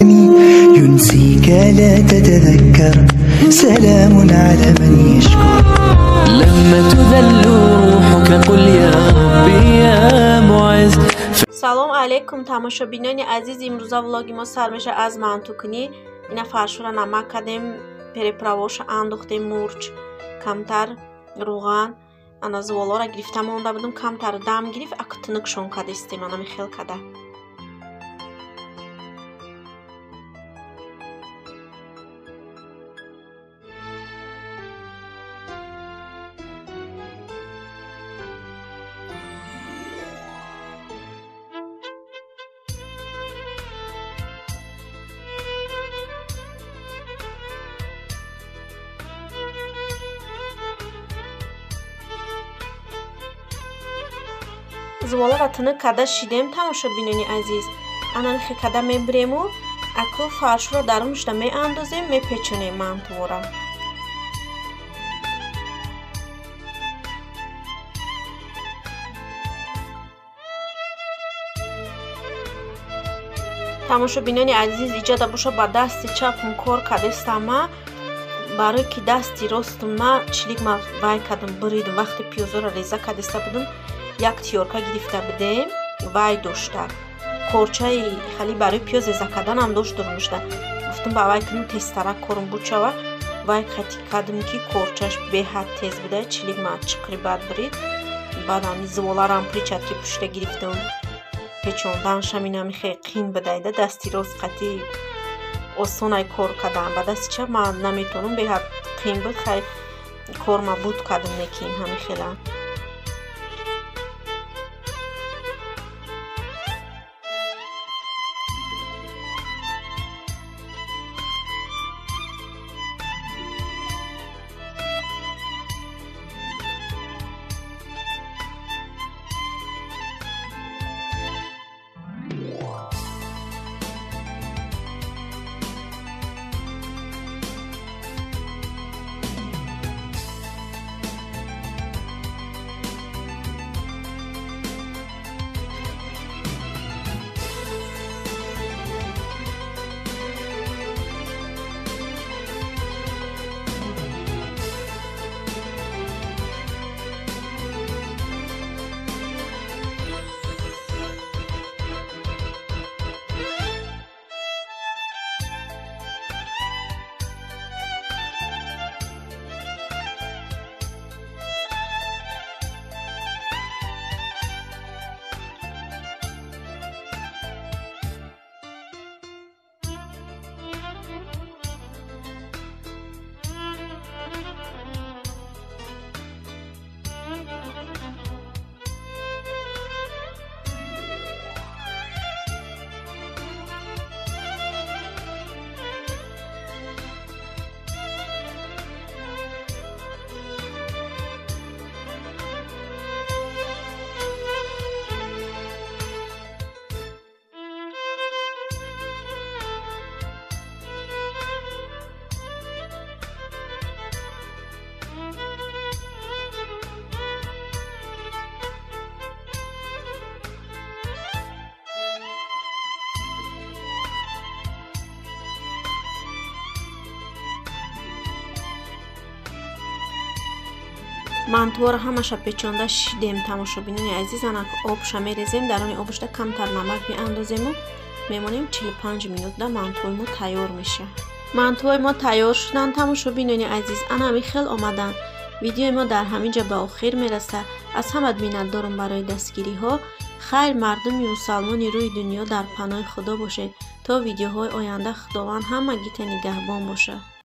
ينسيك لا تتذكر سلام على من يشكر لما تذل روحك قل يا ربي يا معز. Салом алейкум, тамошобинони азиз. Имрӯза влоги мо сар меша аз мантукунӣ. Ина фаршура намак кардем, переправоша андохтем, мурч, камтар рӯған, ана зуволора гирифта монда будум, камтар дам гирифт, аку тунукшон кадистем, ана михел када. Зуволаро тунук када шидем, тамошобинони азиз. Ана михе када мебирему, аку фаршро дарунашда меандозем, мепечонем мантувора. Тамошобинони азиз, иҷода боша ба дасти чапм кор кадестама, барои ки дасти ростум ма чилик ма вай кардам, буридам. Вақте пиёзоро реза кадеста будум, як тиёрка гирифта будем, вай дошта корчаи хали барои пиёз реза карданам дошт дурмушта. Гуфтум ба вай кунем, тезтара корум бучава. Вай хати кардам ки корчаш беҳад тез буда, чилик ма чиқри бад бурид. Баъд ами зуволарам причатки пушта гирифтам, печонданшам инами хеле қин будайда. Дасти рост қати осонай кор кардам, ба дасти чап ман наметонам, беҳад қин буд. Хай корма буд кардам, некин ҳами хела. Мантуора ҳамаша печонда шидем, тамошобинони азиз. Анак обша мерезем, даруни обушда камтар намак меандозему, мемонем 45 минутда мантуои мо тайёр меша. Мантуои мо тайёр шуданд, тамошобинони азиз. Ана ҳамин хел омаданд. Видеои мо дар ҳамин ҷо ба охир мерасад. Аз ҳамат миннатдорам барои дастгириҳо. Хайр, мардуми мусалмони рӯи дунё, дар паноҳи Худо бошед. То видеоҳои оянда Худованд ҳамагита нигаҳбон бошад.